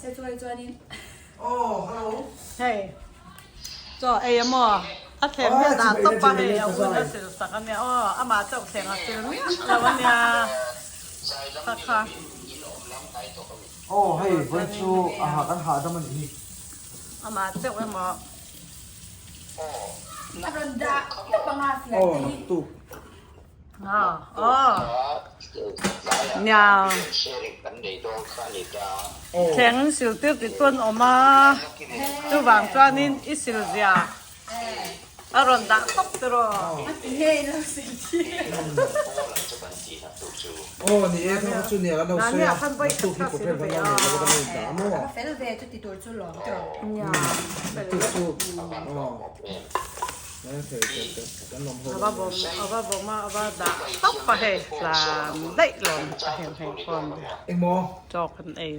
Mahse chu hei chuanin. Aw hello. Hei chaw ei a maw? A thleng hi a dah tawp a hei a un a sil sak a nia aw amah chauh thleng a sil miah lo a nia kha kha. Aw hei vawiin chu a ha kan hahdam a nih hi. Amah chauh emaw. A rawn dah tawp anga fiah Aw te hi. naktuk. Nia thleng sil tir tih chu an awm a, chuvang chuanin i sil zia a rawn dah tawp tiraw. Aw ni e thang chu nia kan lo sawi a, naktuk hi program kan lo nei lo a kan lo indah a maw. Fel ve chu ti tur chu lawm tiraw. Naktuk chu aw. A va bawm a va bawm a a va dah tawp a hei tlan daih lawm a heng heng khawn chaw kan ei.